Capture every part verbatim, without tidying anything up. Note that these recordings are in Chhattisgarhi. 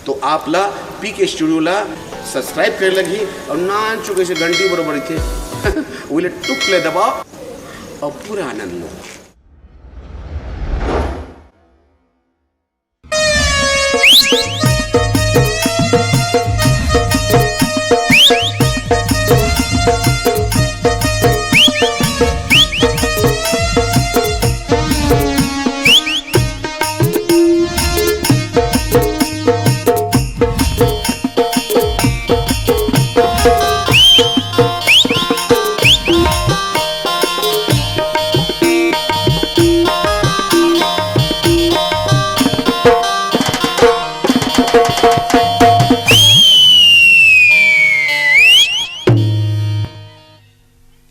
तो आप ला पीके स्टूडियो ला सब्सक्राइब करे लगही अउ नानचुक अइसे घंटी बरोबर रहिथे, ओला टुक ले दबाओ अउ पूरा आनंद लो।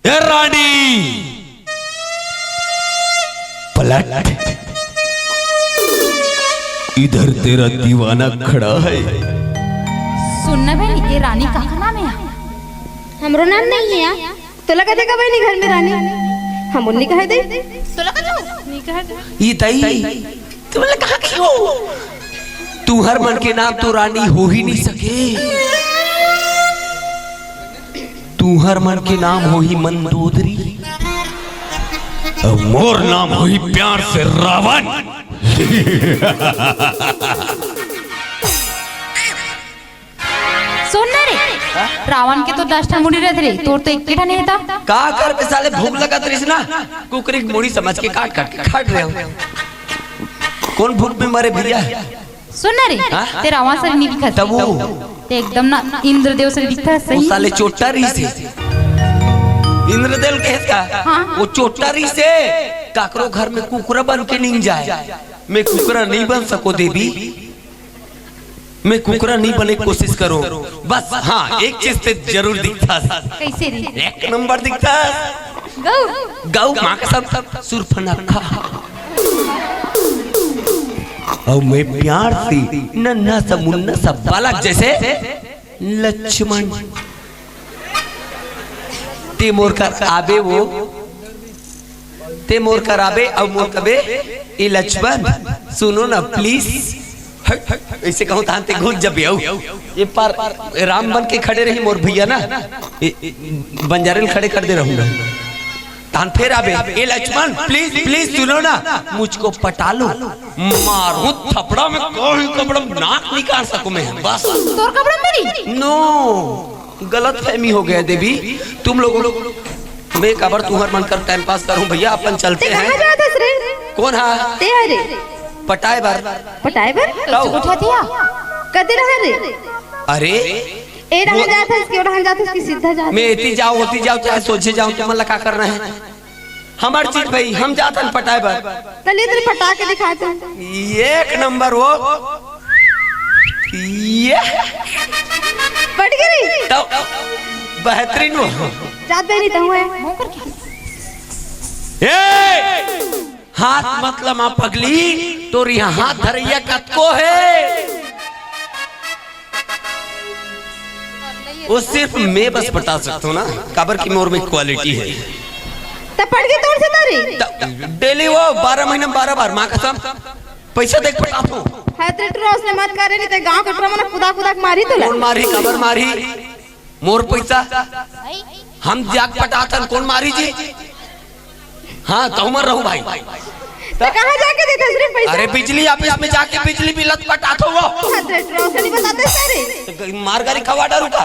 ए रानी, पलट। इधर तेरा दीवाना खड़ा है। सुन ना बहनी, ये रानी का नाम है? हमरो नाम नहीं है। तोला कथे का बहनी घर में रानी? हम उन्नी कहे दे। तोला कथे? नहीं कहे दे। ये तई, तुमन ला कहाँ कहियो? तुंहर मन के नाम तो रानी हो ही नहीं सके। तुंहर मन के नाम होही मंदोदरी, अउ मोर नाम होही प्यार से रावण। सुन ना रे, रावण के तो दस ठा मुड़ी रहत रे, तोर तो एक ठा नहीं था। का करबे साले, भूख लगत रहिस ना, कुकरी के मुड़ी समझ के काट काट के खा डरे हंव। कोन भूख में मरे भैया? सुन ना रे, हाँ? तें रावण सरी नहीं दिखस। तब वो? तें एकदम ना इंद्रदेव सरी दिखस, वो सही। साले चोट्टा रहिस हे। इंद्रदेव कहेस का? हाँ। वो चोट्टा रहिस हे, काकरो घर में कुकरा बन के नहीं जाय। मैं कुकरा नहीं बन सकों देवी, मैं कुकरा नहीं बने के कोशिश करों। बस हाँ, एक चीज तें जरूर दिखथस। कइसे रे? एक नंबर दिखथस। गऊ। गऊ माँ कसम, सुरफनक्खा। अउ मैं प्यार से नन्हा सा मुन्ना सा बालक जइसे लक्ष्मण। तें मोर कर आबे वो, तें मोर कर आबे अउ मोर कबे, "ए लक्ष्मण, सुनो ना please।" हट, हट, अइसे कहूँ तहान तें घुस जबे अउ। ये पार राम बन के खड़े रही मोर भैया ना, ए, ए, बंजारे ल खड़े कर दे रहूँ। तहान फेर आबे, "ए लक्ष्मण, please, please सुनो ना, मुझको पटा लो।" मारहूँ थपड़ा में कोई कपड़ा नाक निकाल सकों मैं, बस। तोर कपड़ा मेरी? No, गलतफहमी हो गया देवी, तुम लोग, मैं काबर तुंहर मन कर टाइम पास करूँ भैया, अपन चलते हैं। कहाँ जात हस रे? कोन हा? तें हा रे। पटाए बर। पटाए बर? कऊ? उठा दिया। कते रहा रे? अरे, ए डहन वो जात हस कि ओ डहन जात हस कि सीधा जात हस? मैं एती जाओं, ओती जाओं, चाहे सोझे जाओं, तुमन ला का करना है? हमर चीज भाई, हम जात हन पटाए बर। त ले तेरे पटा के दिखा तू। एक नंबर वो। ये। पट गे रे। तो बेहतरीन वो। जात बे नहीं तो हुआ है। ए! हाथ मत लमा पगली, तोर इहाँ हाथ धरइया कतको हे। वो सिर्फ मैं बस पटा सकथों ना, काबर कि मोर में quality हे। त पट गे तोर से तारी? त daily वो बारह महीना में बारह बार, माँ कसम, पइसा देके पटाथों। हाय, तें टुरा ओसने मत करे, नहीं ते गाँव के टुरा मन कुदा कुदा के मारही तोला। कोन मारही, काबर मारही? मोर पइसा, हम जाके पटाथन, कोन मारही जी? हाँ, तहूँ मन रहू भाई। त कहाँ जाके देथस रे पइसा? अरे, बिजली ऑफिस में जाके बिजली बिल ल पटाथों वो। हाँ, त रोशनी बताते सारे। त मार गारी खवा डारूँ का?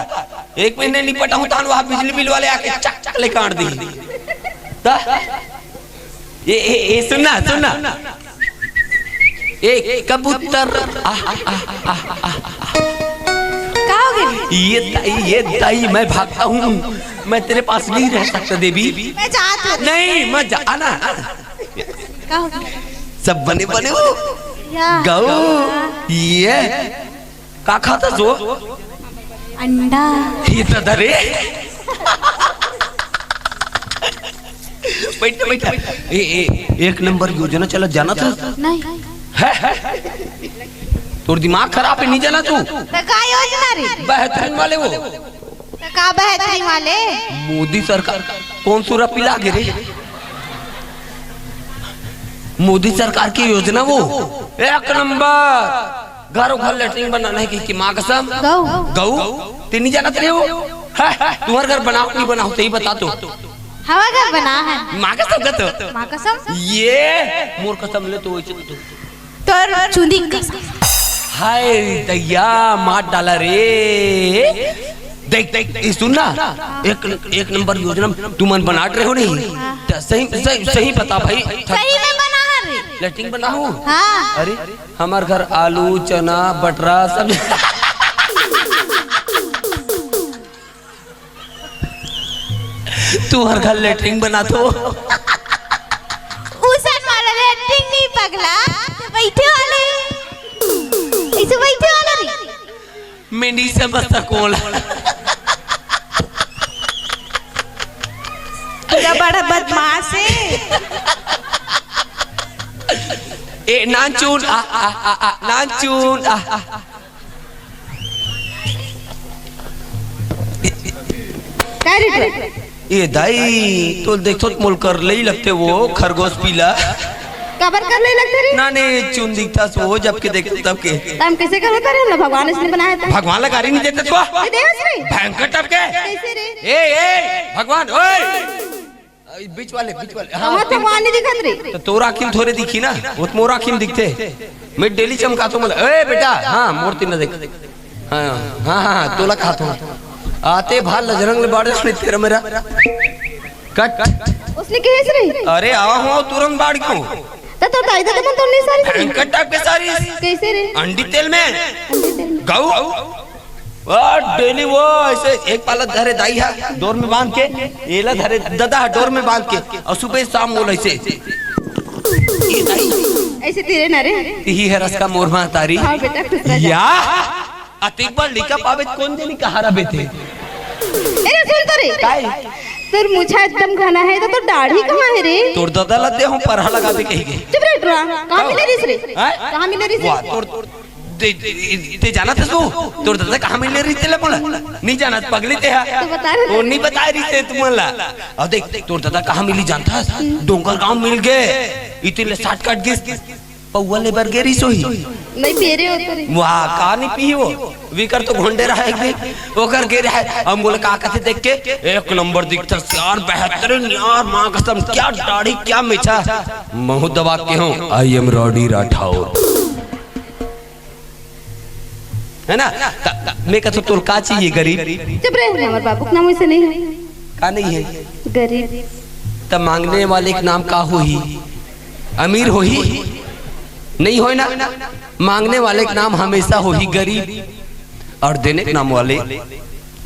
एक महीना नहीं पटाहूँ, तहान वहाँ बिजली बिल वाले आके चक चक ले काट दी। त ये, ये, ये सुन ना, सुन ना। ए कबूतर, आह, आह, आह, आह, आह। का हो गे? ये दाई, ये दाई, मैं भागता हूँ, मैं तेरे पास नहीं रह सकता देवी। मैं जात हूँ। नहीं, मैं जा, आना, आना। का हो गे? सब बने बने हो। या। गऊ, ये। का खाथस वो? अंडा। ये तो धरे। बैठ, बैठ। ए, ए, एक नंबर योजना चलत हे, जानथस? नहीं। है, है। तोर दिमाग खराब हे, नहीं जानथस? त का योजना रे? बेहतरीन वाले वो। त का बेहतरीन वाले? मोदी सरकार। कोन सुरा पिला गे रे? मोदी सरकार के योजना वो। एक नंबर। घरो घर लेटरिन बनाना हे कहिके, माँ कसम। गऊ। गऊ? तें नइ जानत रहे हो? हैं? तुम्हर घर बनाहूँ नइ बनाहूँ, तें ही बता तो। हवा घर बना हे। माँ कसम का तो। माँ कसम। ये मोर कसम ले तो वइसे तो। तोर चुंदी कसम। हाय दइया, मार डाला रे। देख, देख, ये सुन ना, एक, एक नंबर योजना तुमन बनात रहे हो नहीं? त सही, सही, सही बता भाई। सही में बना हे रे। लेटरिन बनाहूँ? हाँ। अरे, हमर घर आलू, चना, बटरा सब। तुम्हर घर लेटरिन बनाथों। उसन वाला लेटरिन नहीं पगला, बइठे वाले। अइसे बइठे वाला नहीं। मैं नइ समझ सकँव ओला। पूरा बड़ा बदमाश हे। ए, नानचुन, आ, आ, आ, आ, नानचुन, आ, आ, आ। काय रे तोर? ए दाई, तोला देखथों त मोला करलई लगथे वो खरगोश पीला। काबर करलई लगथे रे? नानचुन दिखथस वो, जब के देखथों तब के। त हम कइसे करबो रे? हमला भगवान अइसने बनाय हे त। भगवान ला गारी नइ देथस वो। ए, देवस रे। भयंकर टप के। कइसे रे? ए, ए, भगवान, ओए। अ, बीच वाले, बीच वाले। हाँ, हमर भगवान नइ दिखत रे। त तोर आँखी म थोरे दिखही ना, वो त मोर आँखी म दिखथे। मैं डेली चमकाथों मोला। ए बेटा, हाँ, मोर तीर देख। हाँ, हाँ, हाँ, हाँ, तोला कहाथों। आते भार लजरंग ले बाढ़ जाने तेरा मेरा। कट। उसने कहे से नहीं। अरे, आवा हूँ, तुरंत बाढ़ के हूँ। त तोर दाई ददा मन तो नइ सारिस रे। भयंकर टाइप के सारिस। कइसे रे? अंडी तेल में। अंडी तेल में। गऊ। आ, डेली वो अइसे एक पाला धरे दाई हा, डोर में बांध के, एला धरे ददा हा, डोर में बांध के, अउ सुबह शाम वो अइसे। ए दाई। अइसे तीरे ना रे। इही हरस का मोर महतारी। हाँ बेटा, खुश रह जा। या, अतेक बड़ लइका पाबे त कोन जनी कहाँ रबे ते? ए रे, सुन तो रे। काय? तोर मुछा एकदम घना हे, त तोर दाढ़ी कहाँ हे रे? तोर ददा ला दे हूँ परहा लगाबे कहिके। चुप रे टुरा, कहाँ मिले रिहिस रे? हैं? कहाँ मिले रिहिस रे? वाह, तोर, ते, ते, ते जानत हस वो? तोर ददा कहाँ मिले रिहिस तेला मोला? नइ जानत, पगली ते हा। तो बता रे। वो नइ बताय रिहिस ते तुमन ला। अउ देख, तोर ददा कहाँ मिली जानत हस? डोंगरगांव मिल गे। इतिन ले shortcut गिस। पौवा ले बर गे रिहिस होही। नइ पिए हो तो रे। वाह, का नइ पीही वो? विकर तो घोंडे रहा एक दिन, ओकर गे रहा। हम बोले, "का कथे देख के?" "एक नंबर दिखथस यार, बेहतरीन यार, माँ कसम, क्या दाढ़ी, क्या मेछा।" महू दबा के हूँ, "I am Roddy राठौर।" है ना? त, त, मैं कथों, "तोर का चाहिए गरीब?" चुप रे, हमर बाबू के नाम वइसे नइ हे। का नइ हे? गरीब। त मांगने वाले के नाम का होही? अमीर होही? नइ होय ना? मांगने वाले के नाम हमेशा होही गरीब, अउ देने के नाम वाले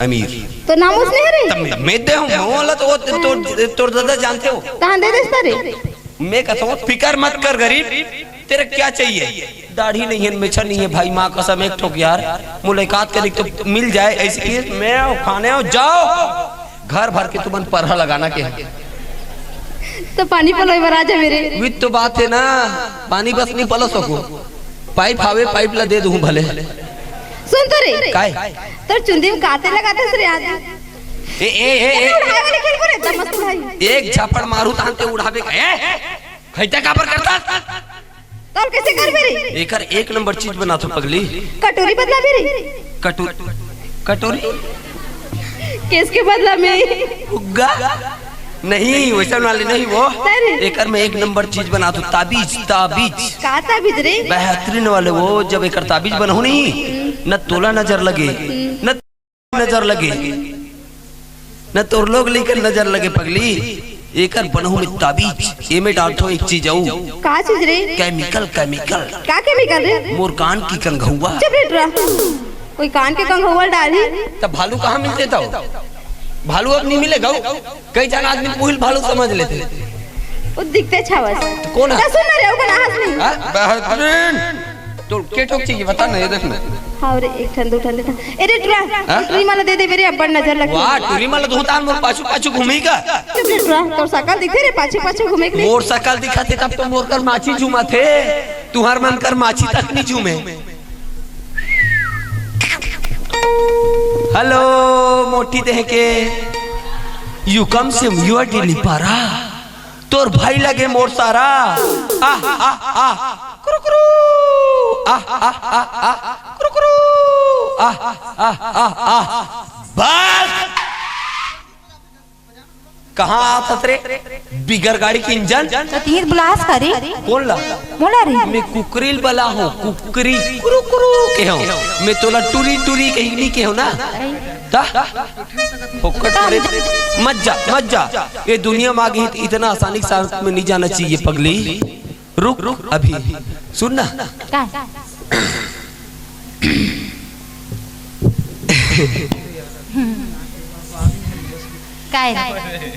अमीर। त नाम वइसने हे रे। त मैं, मैं दे हूँ, मोला तो वो तोर, तोर ददा जानथे वो। तहाँ दे देस त रे। मैं कथों, फिकर मत कर गरीब, तेरे क्या चाहिए? दाढ़ी नइ हे, मेछा नइ हे भाई, माँ कसम एक ठोक यार, मुलाकात करे तो मिल जाए, अइसे कि मैं खाने आओ, जाओ, घर भर के तुमन परहा लगाना के। त पानी पलोय बर आ जा मेरे। वही तो बात हे ना, पानी बस नइ पलो सकँव, पाइप हावे, पाइप ला दे दूँ भले। सुन तो रे। काय? तोर चुंदी में का तेल लगाथस रे आज? ए, ए, ए, ए, ए। उड़ाय वाले खेल को रे, एकदम मस्त भाई। एक झापड़ मारू तहाँ ते उड़ाबे का। ए, खैता काबर करथस? तोर कइसे करबे रे? एकर एक नंबर चीज बनाथों पगली। कटोरी बदलाबे रे। कटो-, कटोरी? केस के बदला में। फुग्गा? नहीं, वइसन वाले नहीं वो। अरे। एकर में एक नंबर चीज बनाथों, ताबीज, ताबीज। का ताबीज रे? बेहतरीन वाले वो, जब एकर ताबीज बनहूँ नहीं, न तोला नजर लगे, न नजर लगे, न तोर लोग लइका नजर लगे पगली। एकर बनहूँ में ताबीज, एमे डालथों एक चीज अउ। का चीज रे? Chemical, chemical. का केमिकल रे? मोर कान की कंघउवा। चुप रे टुरा। कोई कान के कंघउवा डालही? त भालू कहाँ मिलथे तव? भालू अब नइ मिले गऊ। कई झन आदमी पुहिल भालू समझ लेथे। वो दिखथे छावस। त कोन हे? त सुन ना रे, वो कोन हंस नहीं। हाँ? बेहतरीन। तोर के ठोक चाहिए बता ना, ये देख ना। हाँ रे, एक ठन, दू ठन, तीन ठन। ए रे टुरा, हाँ? टुरी मन ला दे दे मेरे, अब्बड़ नजर लगथे। वाह, टुरी मन ला दूँ त मोर पाछू पाछू घूमही का? चुप रे टुरा, तोर सकल दिखथे रे, पाछू पाछू घूमे के लिए। मोर सकल दिखथे तब तो मोर कर माछी झूमथे, तुहर मन कर माछी तक नइ झूमे। हेलो, मोटी देह के, you come से you are दिलीपारा, तोर भाई लगे मोर सारा। आह, आह, आह, कुरु, कुरु। आह, आह, आह, आह, कुरु, कुरु, आह, आह, आह, आह, बस। कहाँ आत हस रे? बिगर गाड़ी के इंजन? त तीर बुलास का रे? कोन ला? मोला रे। मैं कुकरी ल बला हूँ, कुकरी, कुरु, कुरु के हूँ। मैं तोला टुरी, टुरी कहीं नहीं के हूँ ना। ता? फोकट करे। मत जा, मत जा। ये दुनिया में आगे इत-, इतना आसानी के साथ में नहीं जाना चाहिए, पगली। रुक, रुक, अभी सुन ना। का? काय रे?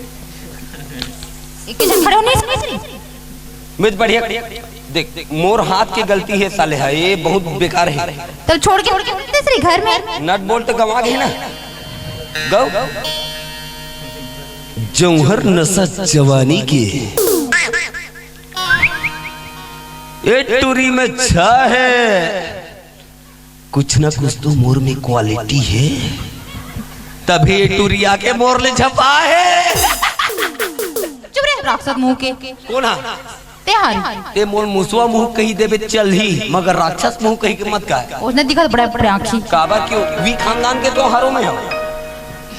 एक झन खड़े होने से मैं तो बढ़िया। देख, मोर हाथ के गलती है साले, है ये बहुत बेकार है। तो छोड़ के उठते सरी घर में। नट बोल्ट गंवा गए ना। गौ। जौहर नशा जवानी के। ए टूरी में छा है, कुछ ना कुछ तो मोर में क्वालिटी है, तभी ए टूरी आके मोर ले झपा है। चुप रे, राक्षस मुंह के। कोन हा? ते हारी। ते मोर मुसवा मुंह कही देबे चलही, मगर राक्षस मुंह कही के मत कह। उसने दिखा बड़ा बड़ा आँखी। काबर क्यों? वी खानदान के तो हरो में हो।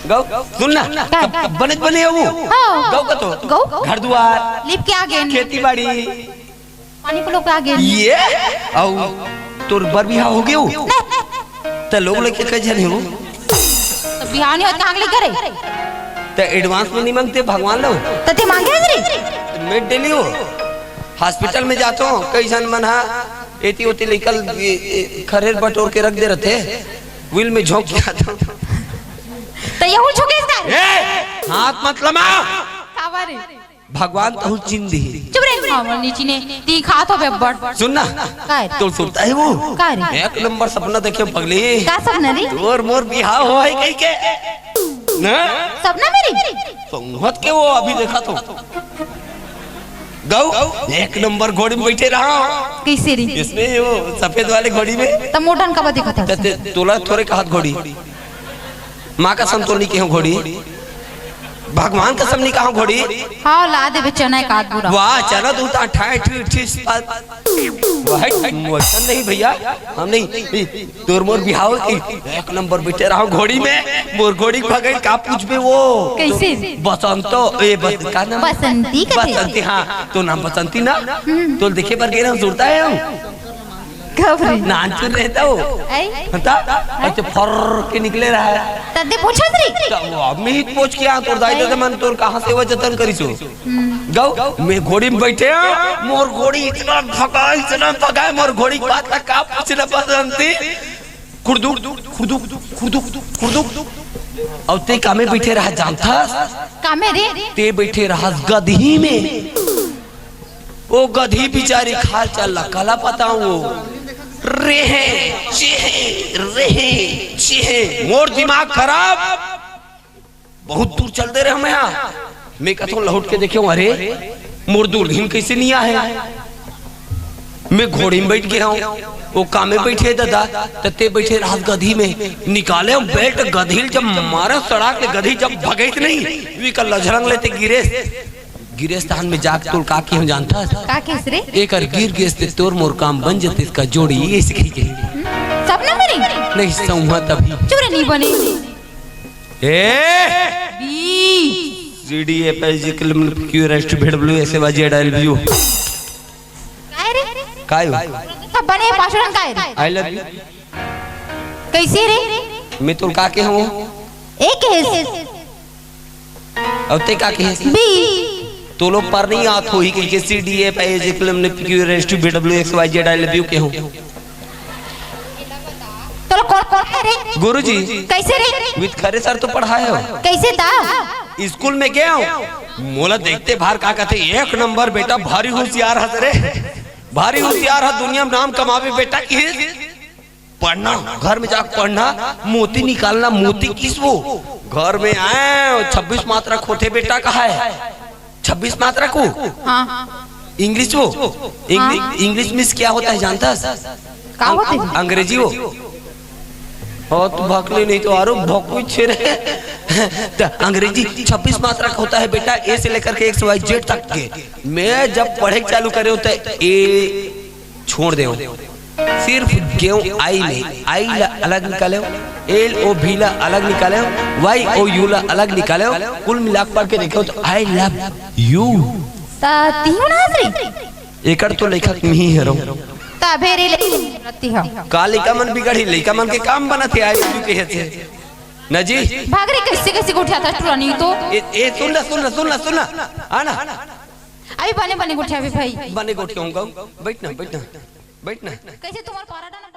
गौ, सुन ना। का? बने बने हो। हाँ। गौ का तो? गौ? घर दुआर। लिप के आगे। खेती बाड़ी। पानी को लोग आगे। ये? अउ तोर बर बिहा हो गयो? नहीं। त लोग लेके कई झन हो? त बिहा नहीं होत कहाँ ले करे? त एडवांस में नहीं मांगते भगवान लोग? त ते मांगे हजरी? मैं डेली हो। हॉस्पिटल में जाता हूँ, कई झन मन हा एती ओती लेकर ए, ए, खरेर बटोर के रख दे रहते। व्हील में झोंक के आता हूँ। त यहू झोंके इसका? ए, हाथ मत लमा। काबर रे? भगवान तहु चिन्ह दिही। चुप रे, हाँ, मोर नीची ने, ती खात हो बे अब्बड़। सुन ना। काय? तोर सुरता है वो? काय रे? एक नंबर सपना देखे पगली। का सपना रे? तोर मोर बिहाव हो है कहीं के। ना? सपना मेरी? संगत के वो अभी देखा तो। गौ, एक नंबर घोड़ी में बैठे रहा। कैसे रे? इसमें वो सफेद वाले घोड़ी में। तब मोटन का बा देखा था? ते, ते, तोला थोड़े कहत घोड़ी। माँ कसम तो नहीं कहूँ घोड़ी, भगवान कसम नहीं कहूँ घोड़ी। हाँ, ला देबे चना एक आध बोरा। वाह, चना दू ता ठाई ठी ठी। वही वचन नहीं भैया, हम नहीं। तोर मोर बिहाव की एक नंबर बैठे रहा घोड़ी में, मोर घोड़ी भगई का पूछबे वो। कैसे? बसंतो, ए बस, का नाम? बसंती कथे। बसंती, हाँ, तो नाम बसंती ना? हम्म। तो देखे बर गे रहा, जुड़ता है हम। कब रे? नानचुन रहता हो। ऐ? बता? ऐसे फर के निकले रहा है। तद्दे पूछत रे? तो वो अब मैं ही पूछ के आ, तोर दाई ददा मन तोर कहाँ से वो जतन करी सो? हम्म। गौ, मैं घोड़ी में बैठे हैं, मोर घोड़ी इतना भगा, इतना भगा, मोर घोड़ी के बात का का पूछना पसंद थी? खुरदुक, खुरदुक, खुरदुक, खुरदुक। और ते कामे बैठे रहा जानथस? कामे रे? ते बैठे रहा गदही में। ओ गधी बिचारी खाल चाल ला कला पता वो। रेहे, चेहे, रेहे, चेहे। मोर दिमाग खराब। बहुत दूर चल दे रहे हम यहाँ। मैं कथों लहुट के देखे हूँ, अरे, मोर दूरबीन कैसे नहीं आए? मैं घोड़ी में बैठ गया हूँ। वो कामे बैठे दादा, तत्ते बैठे रात गधी में। निकाले हम बेल्ट गधी ल जब मारे सड़ाक ले गधी जब भगैत नहीं, वी का लझरंग लेते गिरे। गिरे स्थान में जाके तोल का के हम जानता। का केस रे? एकर गिर गेस ते तोर मोर काम बन जते, इसका जोड़ी ये सिखाई के। सपना में नहीं? नहीं, सौंहा तभी। चुरे नहीं बने। ए! बी। C D F G H I J K L M N P Q R S T V W X Y Z I love you। काय रे? काय हो? सब बने पासुरन काय रे? I love you। कैसे रे? मैं तोर का के हूँ? ए केस। अब ते का कहिस? बी। तोलो पर नहीं आत होही कहिके C D F G H I J K L M N P Q R S T V W X Y Z I love you के हूँ। तोलो कौन, कौन है रे? गुरुजी। कैसे रे? वित खरे सर तो पढ़ाए हो। कैसे ता? स्कूल में गए हो। मोला देखते भार का कहते, एक नंबर बेटा, भारी होशियार हस रे। भारी होशियार है, दुनिया में नाम कमावे बेटा की। पढ़ना, घर में जाके पढ़ना, मोती निकालना, मोती किस वो? घर में आए, छब्बीस मात्रा खोते बेटा कहा है? छब्बीस मात्रा को? हाँ। इंग्लिश वो? इंग्लिश, हाँ। इंग्लिश मिस क्या होता है जानता है? का होते हैं? अंग्रेजी वो? और तू भकले नहीं तो आरो भकू छेरे। तो अंग्रेजी छब्बीस मात्रा का होता है बेटा, A से लेकर के X Y Z तक के। मैं जब पढ़े चालू करे होता है, A छोड़ दे। सिर्फ गेव आई में आई ला अलग निकालेव, एल ओ भी ला अलग निकालेव, वाई ओ यू ला अलग निकालेव, कुल मिला के पढ़ के देखेव त I love you। त तिहू ना हंस रही। एकर तो लेखक मिही हरव। तभे रे ले रत्ती ह। का लइका मन बिगड़ही, लइका मन के काम बनत हे आई लव यू कहे थे। न जी। भाग रे, कैसे कैसे गोठियाथस टुरा नहीं तो। ए, ए सुन ना, सुन ना, सुन ना, सुन ना। आना। अभी बने बने गोठियाबे भाई। बने गोठियाहूं। बैठ ना, बैठ ना, बैठ ना। कैसे तुम्हार पारा डाना